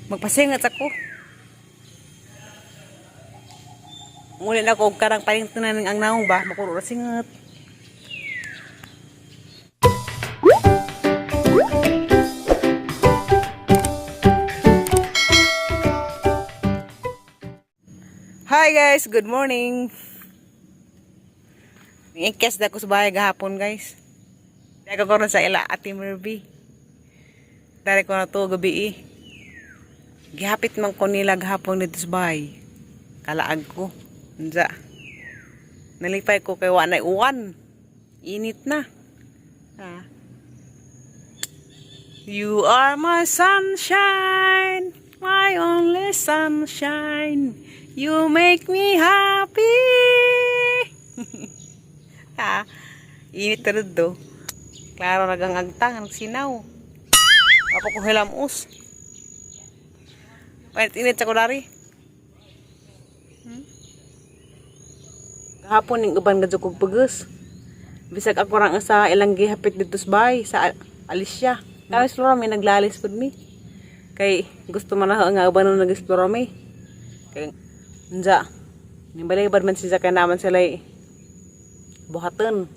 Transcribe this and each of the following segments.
Magpasingat ako. Muli na ko og karang palintunan ang naong ba, makuro ra singat. Hi guys, good morning. Ikes na ko sa bahay gahapon, guys. Dahil ko karon sa ila Ate Merby. Dahil ko na to gabi eh. Gihapit man ko nila gahapon dito sa bahay. Kalaag ko. Unsa. Nalipay ko kay wa na uwan. Init na. Ah. You are my sunshine, my only sunshine. You make me happy. Ha, init na rin do. Klaro nagang agtang, nagsinaw. Ako ko hilamos. Painit init sa kulari. Kahapon ning uban gadyo kog pugos. Bisag ako rang sa ilang gihapit dito sa bahay sa Alicia. Kami explore mi, naglalis pud mi. Kay gusto man na nga uban nung nag-explore mi. Kay unsa? Nimbalay man siya kay naman sila buhaton.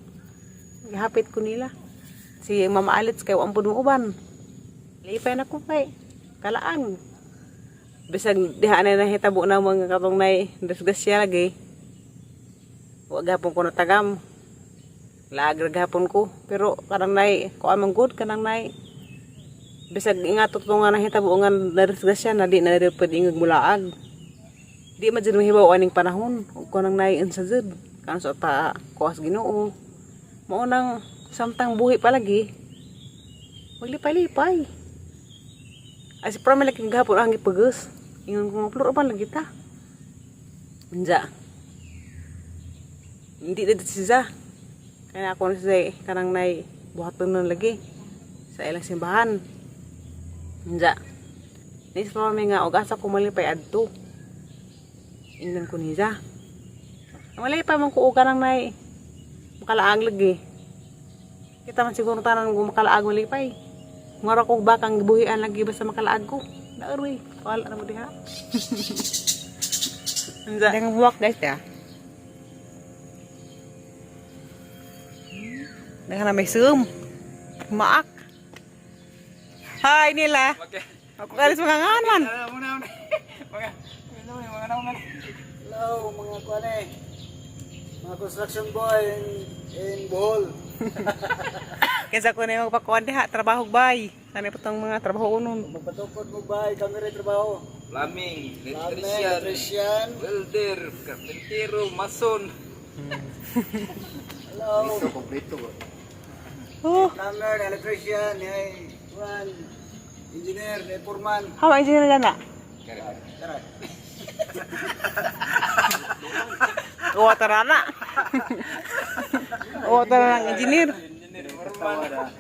Gihapit ko nila. Si Mama Alitz kay wa pud mo uban. Lipay na ko kay kalaan. Bisag diha na nahitabo na mga katong nay disgrasya lagi. Wa gapon ko natagam. Laag ra gapon ko. Pero kanang nay, kuan man gud kanang nay. Bisag ingato to nga nahitabo nga nadisgrasya na di na diri pwede ingag mulaag. Di man jud mahibaw aning panahon ug kanang nay unsa jud. Kanang sa ta kuas Ginoo. Mao nang samtang buhi pa lagi. Maglipay-lipay. Ay si Promel lagi gahapon ang gipugos. Ingon ko nga pluro pa lagi ta. Unsa? Hindi na dito siya. Kaya ako na siya kanang nay buhaton nun lagi sa ilang simbahan. Unsa? Ni si Promel nga og asa ko malipay adto. Ingon ko niya. Malipay man ko og kanang nay makalaag lagi. Kita man siguro tanan ko makalaag malipay. Mura ko bakang gibuhian lagi basta makalaag ko. Naroy, wala na mo diha. Unsa? Dang buwak guys ya. Dang na may sum. Maak. Hi nila. Ako kalis mga ngan man. Hello mga kuan eh. Mga construction boy in Bohol. Kaysa ko na magpakuan diha trabaho bay. Sana pa tong mga trabaho unon. Magpatukod mo bay kami rin trabaho. Plumbing, Plumbing, electrician, electrician. welder, carpentero, mason. Hello. Oh, Plumber, electrician, eh, kuan, engineer, eh, foreman. hawa engineer na. Tara. Uwa tara na. Uwa tara ng engineer. Engineer, foreman.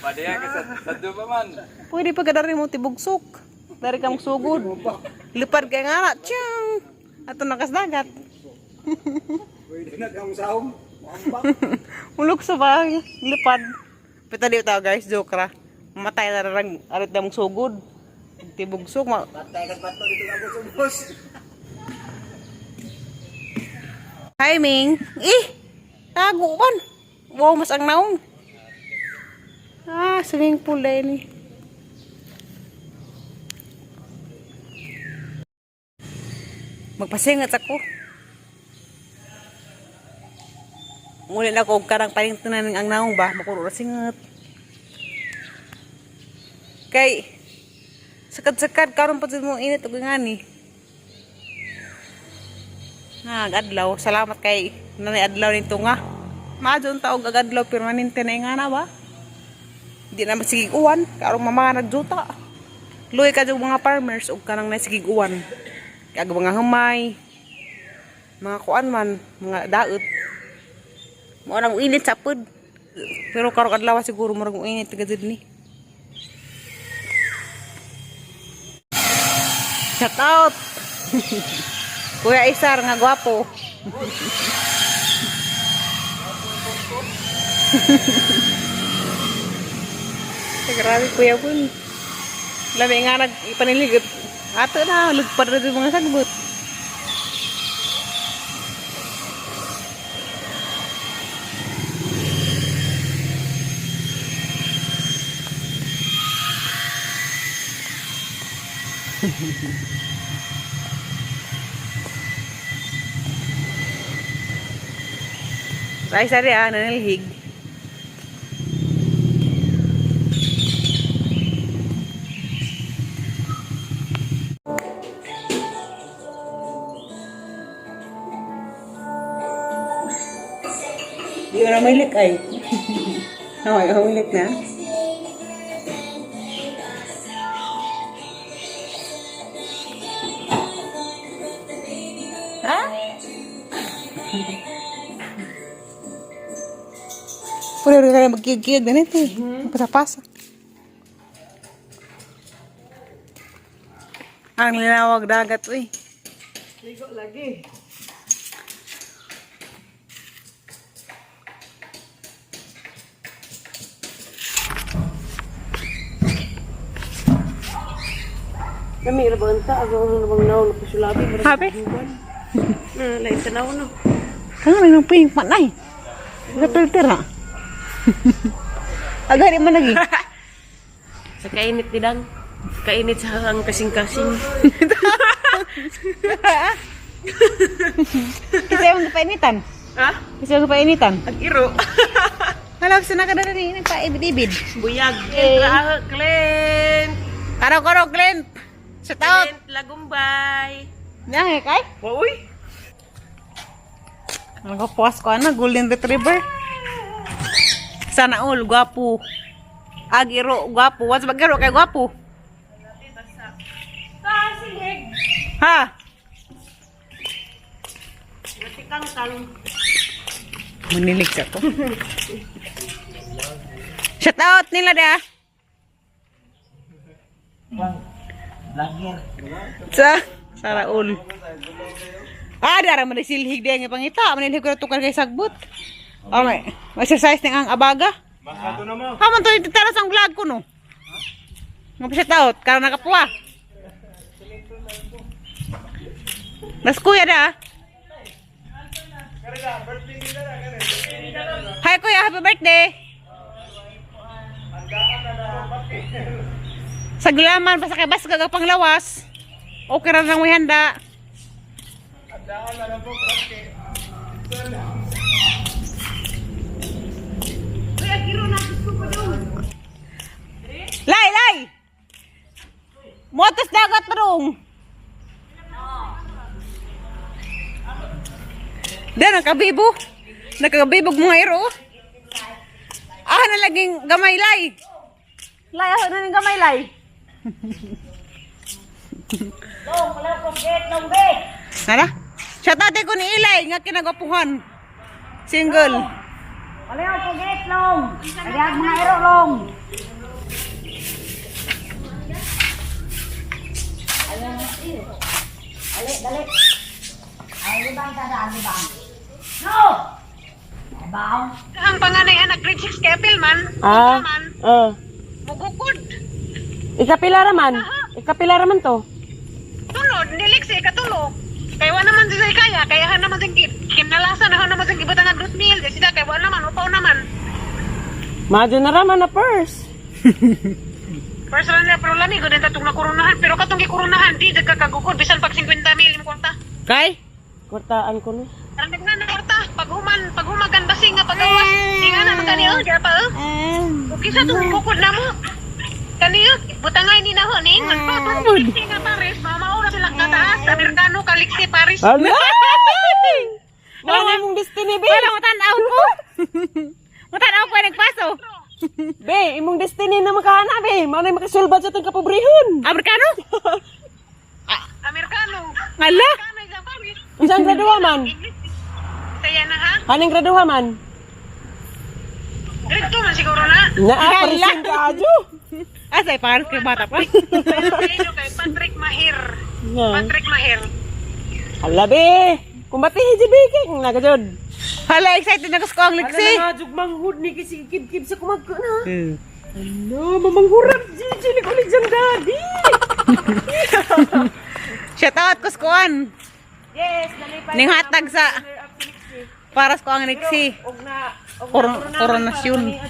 Padaya ka sa pa man. Pwede pa kadari mo tibugsok. Dari ka magsugod. Lipad kay nga na. Tiyang! Ato nakasdagat. Pwede na kang sahom. Muambak. Mulok sa ba? Lipad. Pita di tao guys, joke ra. Matay na rang arit na mong sugod. Tibugsok. Patay ka sa bato dito ka subos. Hi Ming. Eh! Tago man. Wow, mas ang naong. Ah, swimming pool dahil ni. Magpasingat ako. Muli na ko og karang palintunan ang naong ba, makuro ra singat. Kay sakad-sakad karon pa jud mo init og ngani. Nga adlaw, salamat kay nanay adlaw nito nga. Maadyo ang taog ag adlaw pero naninte na nga na ba? Di na masigig uwan, karong mama nagjuta. Luoy ka jud mga farmers ug kanang nasigig uwan. Kag mga humay, mga kuan man, mga daot. Mao nang init sa pud. Pero karong adlaw siguro murag mo init taga jud ni. Shout out. Kuya Isar nga gwapo. Ay, grabe Kuya Bun. Lami nga nagpaniligot. Ato na, lugpad na yung mga sagbot. Ay, sorry ah, nanilhig. Di ko na milik ay. Ay, umilik na. Ha? Puro rin kaya magkigiyag na nito eh. Pasa-pasa. Ang linawag dagat uy. Ligo lagi. Kami ra bang ta agaw na bang naon ko sulabi. Happy? Na lain tanaw no. Ano na yung pink man ay? Sa filter ha? Agari man lagi. Sa kainit ni Dang. Kainit sa ang kasing-kasing. Kasi yung painitan. Ha? Kasi yung painitan. Ang iro. Hala, gusto na ka na rin. Nagpaibid-ibid. Buyag. Clint. Clint. Karo-karo, Clint. Shout out. Clint Lagumbay. Nang kay? Uy. Nagapuas ko ana, golden retriever. Sana all gwapo. Agiro gwapo. What's bagiro kay gwapo? Ha? Manilig ka to. Shout out nila da. Sa Saraul. Ah, dara man silhig di ang pangita. Manilhig ko na tukar kay sagbot. Oh, may exercise ning ang abaga. Masato na mo. Ha man to itara sa vlog ko no. Nga shout out karon nakapuwa. Nas kuya da. Hi kuya, happy birthday. Sa gulaman, basta kay bas kag panglawas. Okay ra nang handa. Lay, lay! Motos dagat rong. Dan, nakabibo. Nakabibog mga iro. Ah, na laging gamay, lay. Lay, ah, na laging gamay, lay. Nara? Siya tate ko ni Ilay, nga kinagapuhan. Single. Wala ko gate long. Kaya mga ero long. Dali, dali. Ay, libang tada, libang. No! Baw. Ang panganay anak grade 6 kay man. Ah. Oh. Mugukod. Ikapila raman. Ikapila raman to. Tunod, nilik siya katulo. Kay wa naman siya kaya, kaya han naman siyang kinalasan na naman siyang gibutang nga meal. Di sila kay wa naman, upaw naman. Madyo na raman na first. First round na pero lami gud tatong nakurunahan, pero katong gikurunahan di jud ka kagukod bisan pag 50 mil mo kwarta. Kay? Kwartaan ko no. Karang na na kwarta paghuman, paghumagan basing nga pagawas. Di nga na kani oh, di pa oh. Okay sa tong bukod na mo. Kani oh, butangay ni na ho ni ingon pa tong liksi nga Paris, mamaura sila kataas, Amerikano kaliksi Paris. Ala! Wala na imong destiny, be. Wala mo tan-aw ko. Mo tan-aw ko nagpaso. Be, imong destiny na makahana, be. Mao na makasulbad sa itong kapobrehon. Amerikano? Amerikano. Ala? Unsa ang graduha man? Saya na ha? Anong graduha man? Grade 2 man siguro na. Naa, parisin ka, adyo. Asay, pares kay bata pa. Kay Patrick Mahir. Nga. Patrick Mahir. Hala, be. Kumbatihi, di be. Kay nagajod. Hala, excited na ko ang liksi. Hala na, jugmanghud ni kasi kib-kib sa kumagko na. Ano, mamanghurap, Gigi. Nag-ulit dyan, daddy. Shout out ko sa kuan. Yes, nalipay. Ning hatag sa para sa kuang Nixie. Og na, og na, Coronasyon.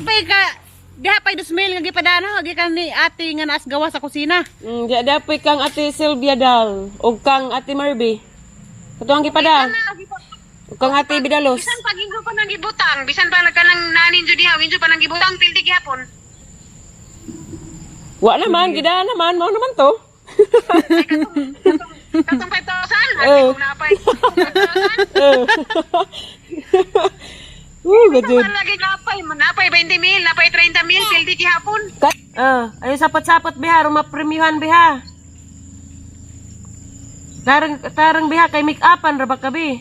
Pay ka diha pay 2,000 nga gipadana gikan ni ate nga naas gawa sa kusina. Di dapoy kang Ate Sylvia Dal og kang Ate Marby. Kato ang gipada. Og kang Ate Bidalos. Bisan pag injo pa nang gibutang, bisan pa ka nang nanin jud diha, injo pa nang gibutang pildi gihapon. Wa naman, gida naman, mao naman to. Katong 5,000, ate kung napay. 5,000. Gajud. Lagi napay, napay 20 mil, napay 30 mil, pildi gihapon. Ah, ayo sapat-sapat biha, rumapremyuhan biha. Tarang tarang biha kay make-upan ra ba kabi?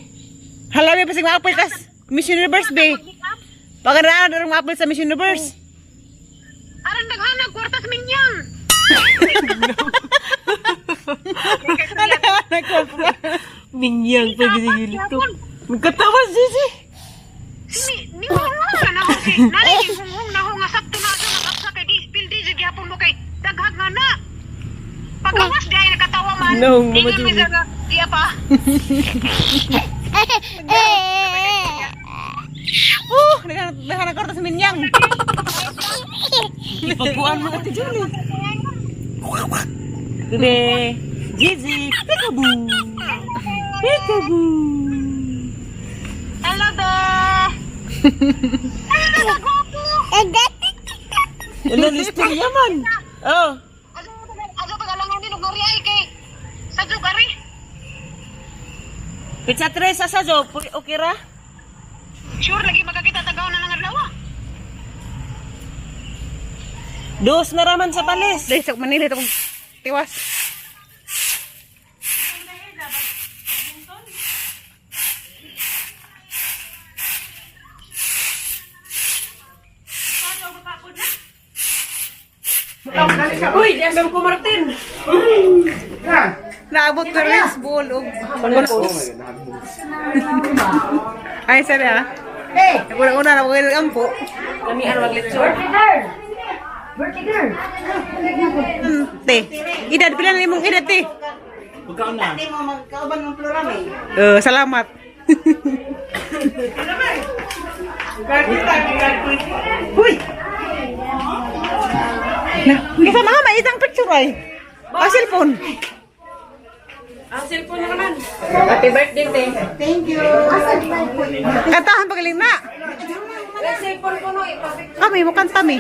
Hala, may pasig maapil kas Miss Universe be. Pagandaan na maapil sa Miss Universe. Aran daghanag kwartas minyang. Minyang pagigil to. Nagkatawa Gigi. Ni mo na ako si nani hunghong na nga sakto na sa nakapsa kay di pildi jud gihapon mo kay daghag nga na. Pagawas di ay nakatawa man. No, Mama Ingon mi Julie. sa diya pa. Naghanag kwartas minyang. Ipagkuan mo Ate Julie. Today, Gigi, peekaboo. Peekaboo. Hello be. Hello gwapo. Ano ni istorya man? Oh. Aso pagalangan din og ngoriay kay sa jugari. Pizza tres sa jo, okay ra? Sure lagi makakita tagaw na ng adlaw. Dos na raman sa palis. Dahil sa Manila itong tiwas. Uy, di ang ko Martin. Naabot ko rin sa buol og Ay, sorry ah. Eh! Una-una na mga ampo. Lamian wag lechon. Te, edad pila na imong edad te? Hindi mo magkauban ng pluram eh. Eh, salamat. Huy! Na, isa mga may isang picture ay. Ah, cellphone. Ang cellphone na naman. Happy birthday, te. Thank you. Kantahan pagaling na. Ang cellphone ko no, ipapicture. Kami mo kanta mi.